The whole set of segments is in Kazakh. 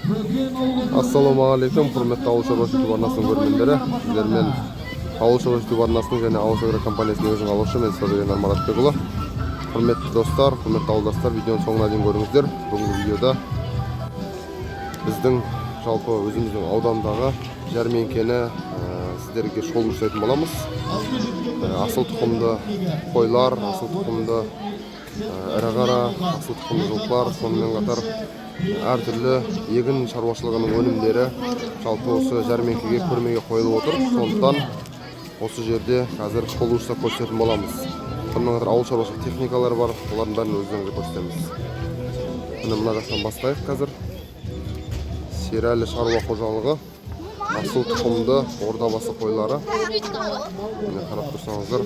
Ассалаумағалейкум, құрметті ауыл шаруашылық YouTube арнасының көрермендері. Сіздермен ауыл шаруашылық YouTube арнасының және Ауыл шаруашылық компаниясының өзінің алушы мен Сәбирен Маратбекұлы. Құрметті достар, құрметті ауылдастар, видеоның соңына дейін көріңіздер. Бүгінгі видеода біздің жалпы өзіміздің аудандағы жәрмеңкені сіздерге шолу жасайтын боламыз. Асыл тұқымды қойлар, асыл тұқымды ірі қара, асыл тұқымды жылқылар, сонымен қатар әртүрлі егін шаруашылығының өнімдері жалпы осы жәрмеңкеге, көрмеге қойылып отыр. Сондықтан осы жерде қазір шолу жасап көрсететін боламыз. Сонымен қатар ауыл шаруашылық техникалары бар, олардың бәрін өздеріңізге көрсетеміз. Міне, мына жақтан бастайық қазір. Серәлі шаруа қожалығы, асыл тұқымды ордабасы қойлары. Міне, қарап тұрсаңыздар,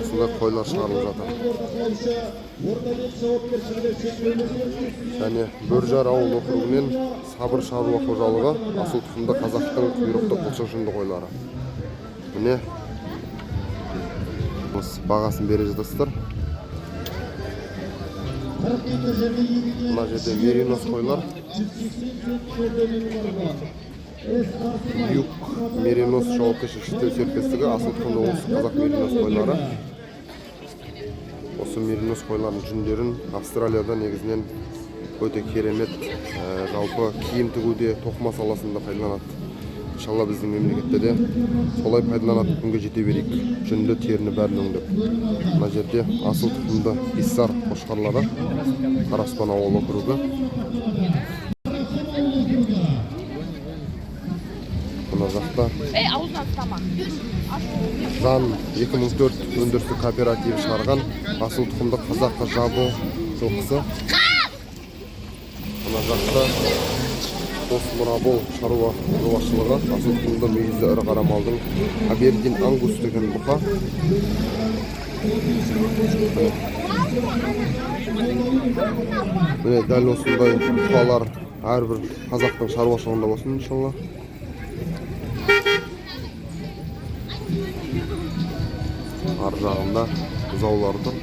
осындай қойлар шығарылып жатыр. Және Бөржар ауыл округінен Сабыр шаруа қожалығы, асыл тұқымды қазақтың құйрықты қылшық жүнді қойлары. Міне, осы бағасын бере жатасыздар. Мына жерде меринос қойлар. Юг меринос жауапкершілігі шектеулі серіктестігі, асыл тұқымды оңтүстік қазақ меринос қойлары. Осы меринос қойлардың жүндерін Австралияда негізінен өте керемет, жалпы киім тігуде, тоқыма саласында пайдаланады. Иншалла, біздің мемлекетте де солай пайдаланатын күнге жете берейік, жүнді, теріні бәрін өңдеп. Мына жерде асыл тұқымды Иссар қошқарлары, Қараспан ауыл округі. Мына жақта Ey, аузынан ұстама. Жан 2004 өндірістік кооперативі шығарған асыл тұқымды қазақы жабы жылқысы. Мына жақта Қос Мұрабол шаруа шаруашылығы, асыл тұқымды мүйізді ірі қара малдың Абердин Ангус деген бұқа. Міне, дәл осындай бұқалар әрбір қазақтың шаруашылығында болсын, иншалла. Ар жағында бұзаулар тұр.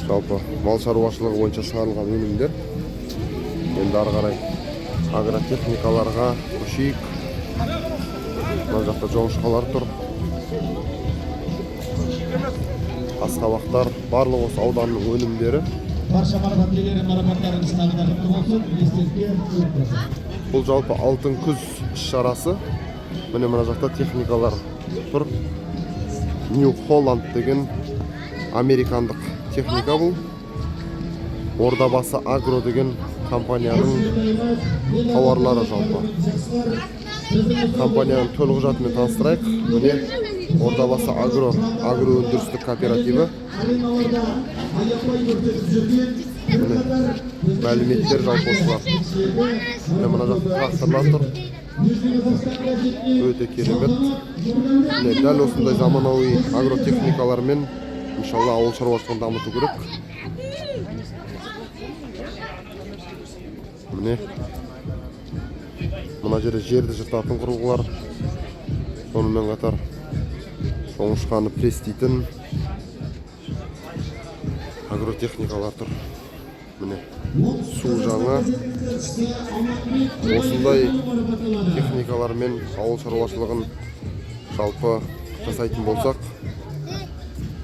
Жалпы мал шаруашылығы бойынша шығарылған өнімдер. Енді ары қарай агротехникаларға көшейік. Мына жақта жоңышқалар тұр. Асқабақтар, барлық осы ауданның өнімдері. Барша марапат иелері, марапаттарыңыз тағы да құтты болсын. Естелікке. Бұл жалпы алтын күз іс-шарасы. Міне, мына жақта техникалар тұр. New Holland деген американдық техника бұл. Ордабасы Агро деген компанияның тауарлары жалпы. Компанияның төлқұжатымен таныстырайық. Міне, Ордабасы Агро агроөндірістік кооперативі. Міне, мәліметтер жалпы осылар. Міне, мына жақта тракторлар тұр. Өте керемет. Міне, дәл осындай заманауи агротехникалармен иншалла ауыл шаруашылығын дамыту керек. Міне, мына жерде жерді жыртатын құрылғылар, сонымен қатар жоңышқаны пресстейтін агротехникалар тұр. Міне, су жаңа. Осындай техникалармен ауыл шаруашылығын жалпы жасайтын болсақ,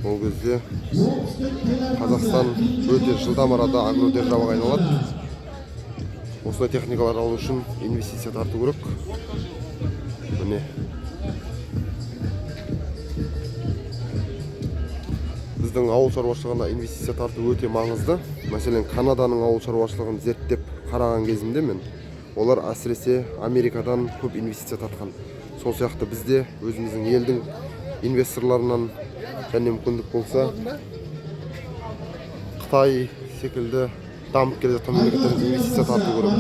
ол кезде Қазақстан өте жылдам арада агродержаваға айналады. Осындай техникалар алу үшін инвестиция тарту керек. Міне, біздің ауыл шаруашылығына инвестиция тарту өте маңызды. Мәселен, Канаданың ауыл шаруашылығын зерттеп қараған кезімде мен, олар әсіресе Америкадан көп инвестиция тартқан. Сол сияқты бізде өзіміздің елдің инвесторларынан және мүмкіндік болса Қытай секілді дамып келе жатқан мемлекеттерден инвестиция тарту керек.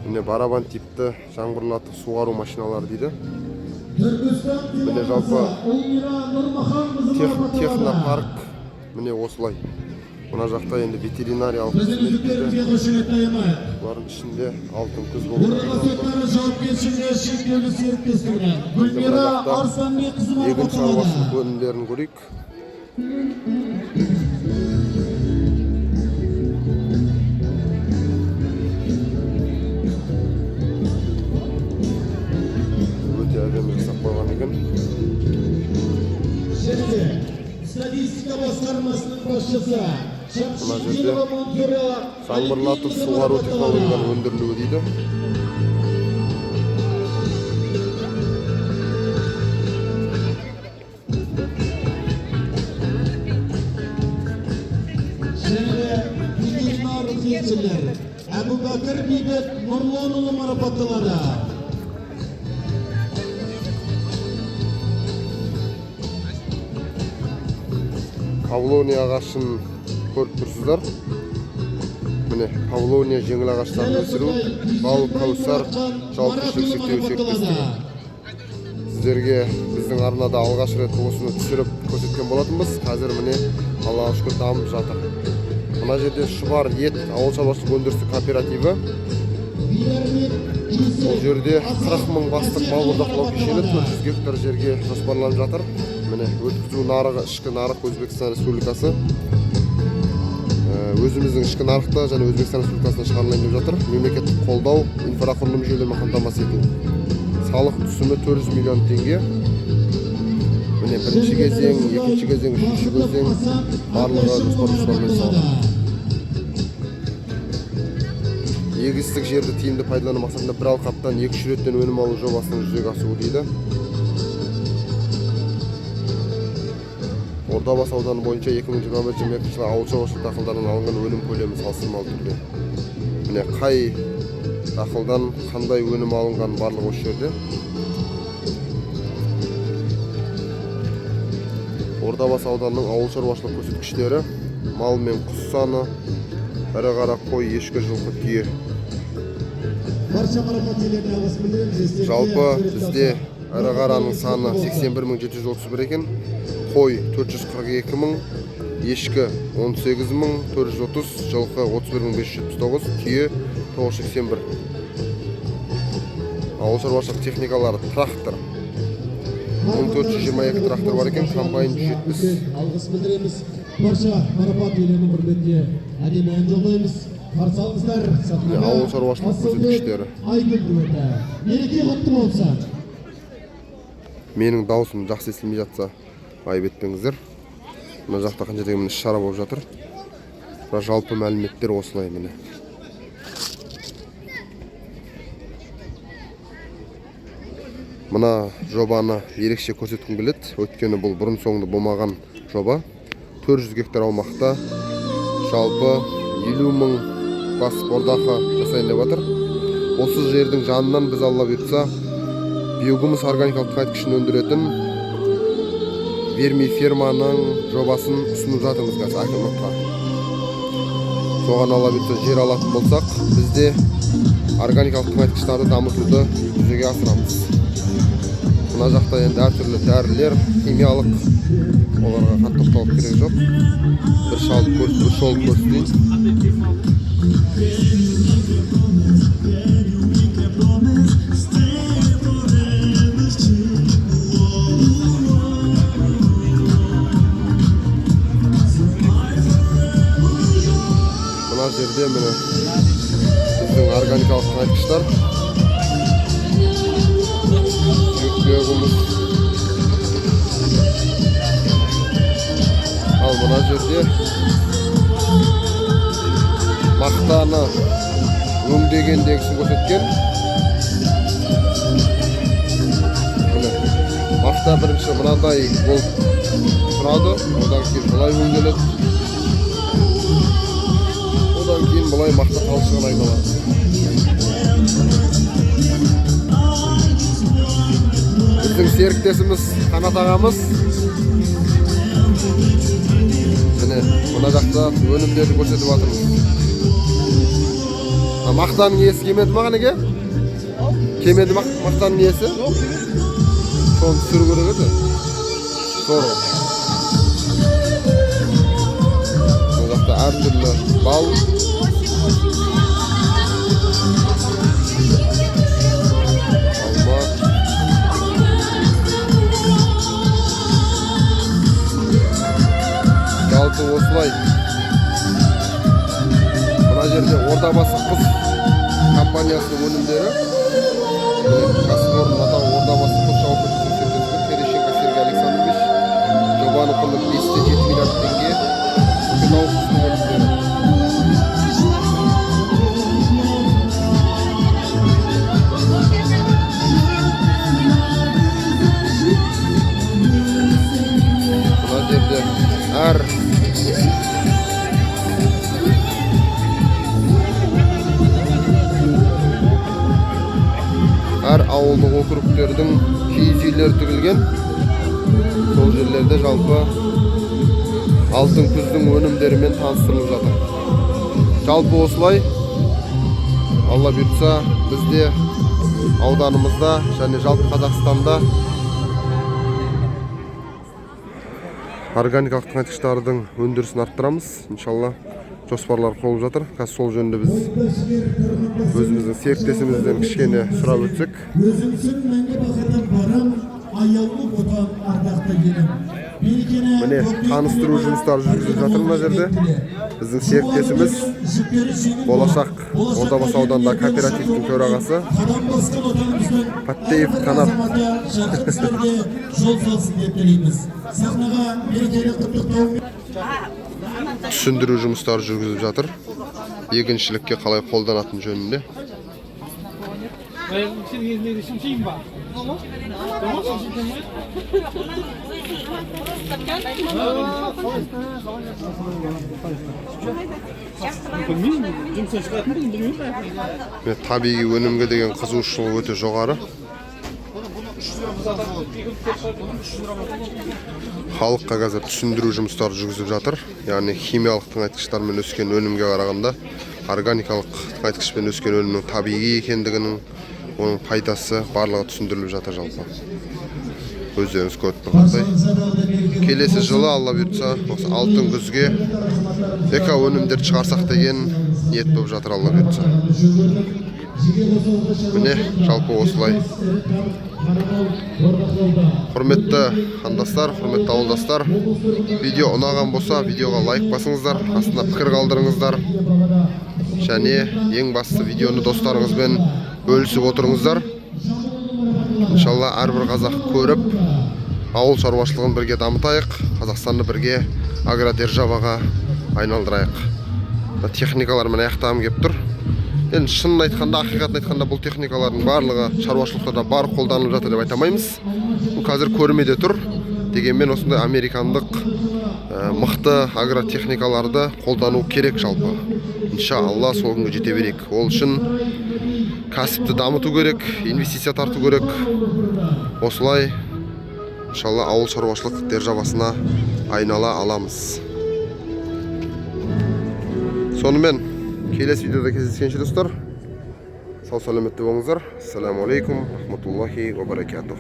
Міне, барабан типті жаңбырлатып суару машиналары дейді. Міне, жалпы технопарк міне осылай. Мына жақта енді ветеринариялық Біздің қызмет дейді. үздіктерімізге қошемет аямайық. Бұлардың ішінде алтын күз болып Ордабасы оттары жауапкершілігі шектеулі серіктестігінен Гүлмира мына жақта Арыстанбекқызы егін марапатталады. шаруашылық өнімдерін көрейік. Өте әдемі жасап қойған екен. Және де статистика басқармасының басшысы Мына жерде Шамшидинова Манзура жаңбырлатып Алибекқызы суару марапатталады. технологияларының өндірілуі дейді. Және де ветеринар фельдшерлер Әбубәкір Бейбіт Нұрланұлы марапатталады. Павлония ағашын көріп тұрсыздар. Міне, павлония жеңіл ағаштарын өсіру Бал Кәусар жауапкершілігі шектеулі серіктестігі. Сіздерге біздің арнада алғаш рет осыны түсіріп көрсеткен болатынбыз. Қазір міне, Аллаға шүкір, дамып жатыр. Мына жерде Шұбар ет ауыл шаруашылық өндірістік кооперативі. Бұл жерде 40 мың бастық мал бордақылау кешені 400 гектар жерге жоспарланып жатыр. Міне, өткізу нарығы ішкі нарық Өзбекстан Республикасы. Өзіміздің ішкі нарықта және Өзбекстан Республикасына шығарылайын деп жатыр. Мемлекеттік қолдау, инфрақұрылым жүйелерімен қамтамасыз ету. Салық түсімі 400 миллион теңге. Міне, бірінші кезең, екінші кезең, үшінші кезең барлығы жоспармен салынған. Егістік жерді тиімді пайдалану мақсатында бір алқаптан 2-3 реттен өнім алу жобасының жүзеге асуы дейді. Ордабасы ауданы бойынша 2021-2022 жылы ауыл шаруашылық дақылдарынан алынған өнім көлемі салыстырмалы түрде. Міне, қай дақылдан қандай өнім алынған барлығы осы жерде. Ордабасы ауданының ауыл шаруашылық көрсеткіштері: мал мен құс саны, ірі қара, қой, ешкі, жылқы, түйе. Барша марапат иелеріне алғыс білдіреміз. Естеріңізге Жалпы сурет бізде салса. ірі қараның саны 81 731 екен, қой 442 мың, ешкі 18 430, жылқы 31 579, түйе 981. Ауыл шаруашылық техникалары: трактор 1422 трактор бар екен, комбайн 170. Алғыс білдіреміз. Барша марапат иелерінің құрметіне әдемі ән жолдаймыз. Қарсы алыңыздар сахнада Ауыл шаруашылық Асылбек көрсеткіштері. Айгүл дуэті. Мереке құтты болсын. Менің даусым жақсы естілмей жатса, айып етпеңіздер. Мына жақта қанша дегенмен іс шара болып жатыр, бірақ жалпы мәліметтер осылай, міне. Мына жобаны ерекше көрсеткім келеді, өйткені бұл бұрын соңды болмаған жоба. 400 гектар аумақта жалпы 50 мың бас бордақы жасайын деп жатыр. Осы жердің жанынан біз, Алла бұйыртса, биогумус органикалық тыңайтқышын өндіретін вермиферманың жобасын ұсынып жатырмыз қазір әкіматқа. Соған, Алла бұйыртса, жер алатын болсақ, біз де органикалық тыңайтқыштарды дамытуды жүзеге асырамыз. Мына жақта енді әртүрлі дәрілер, химиялық, оларға қатты тоқталып керек жоқ. Бір шолып көрсетейін. Мына жерде, міне, біздің органикалық тыңайтқыштар, биогумус. Ал мына жерде мақтаны өңдегендегісін көрсеткен. Міне, мақта бірінші мынадай болып тұрады, одан кейін былай өңделеді, одан кейін былай мақта талшығына айналады. Біздің серіктесіміз Қанат ағамыз, міне, мына жақта өнімдерді көрсетіп жатырмыз. А, мақтаның иесі келмеді ма, қанеке? Келмеді ма мақтаның иесі? Соны түсіру керек еді. Здорово. Мына жақта Әртүрлі бал, алма. Жалпы осылай. Мына жерде Ордабасы құс компаниясының өнімдері. Міне, кәсіпорын атауы Ордабасы құс жауапкершілігі шектеулі, Терещенко Сергей Александрович. Жобаның құны 5,7 миллиард теңге. Көкетау құсының өнімдері. Мына жерде әр ауылдық округтердің киіз үйлері тігілген. Сол жерлерде жалпы алтын күздің өнімдерімен таныстырылып жатыр. Жалпы осылай, Алла бұйыртса, бізде ауданымызда және жалпы Қазақстанда органикалық тыңайтқыштардың өндірісін арттырамыз. Иншалла, жоспарлар құрылып жатыр. Қазір сол жөнінде біз өзіміздің серіктесімізден кішкене сұрап өтсек. Өзіңсің мәңгі бақытым, барым, аяулы Отан, ардақты елім. Берекені Міне, таныстыру жұмыстары жүргізіліп жатыр мына жерде. Біздің серіктесіміз, болашақ Ордабасы ауданында кооперативтің төрағасы қадам басқан отанымыздың Паттеев әрбір Қанат. азаматы жарқын істерге жол салсын деп тілейміз. Сахнаға мерекелік құттықтау Түсіндіру жұмыстары жүргізіліп жатыр. Егіншілікке қалай қолданатын жөнінде. Сен ба? Білмеймін, жұмыстан шығатын білмеймін. Міне, табиғи өнімге деген қызығушылық өте жоғары. Халыққа қазір түсіндіру жұмыстары жүргізіп жатыр. Яғни химиялық тыңайтқыштармен өскен өнімге қарағанда органикалық тыңайтқышпен өскен өнімнің табиғи екендігінің, оның пайдасы барлығы түсіндіріліп жатыр жалпы. Өздеріңіз көріп тұрғандай. Келесі жылы, Алла бұйыртса, осы алтын күзге эко өнімдер шығарсақ деген ниет болып жатыр, Алла бұйыртса. Міне, жалпы осылай. Құрметті қандастар, құрметті ауылдастар, видео ұнаған болса, видеоға лайк басыңыздар, астына пікір қалдырыңыздар. Және ең бастысы, видеоны достарыңызбен бөлісіп отырыңыздар. Иншалла, әрбір қазақ көріп, ауыл шаруашылығын бірге дамытайық, Қазақстанды бірге агродержаваға айналдырайық. Мына техникалармен аяқтағым келіп тұр. Енді шынын айтқанда, ақиқатын айтқанда, бұл техникалардың барлығы шаруашылықтарда бар, қолданылып жатыр деп айта алмаймыз. Бұл қазір көрмеде тұр. Дегенмен осындай американдық мықты агротехникаларды қолдану керек жалпы. Иншалла, сол күнге жете берейік. Ол үшін кәсіпті дамыту керек, инвестиция тарту керек. Осылай, иншалла, ауыл шаруашылық державасына айнала аламыз. Сонымен, келесі видеода кездескенше, достар, сау саламатты болыңыздар. Ассаламу алейкум рахматуллахи ва баракатух.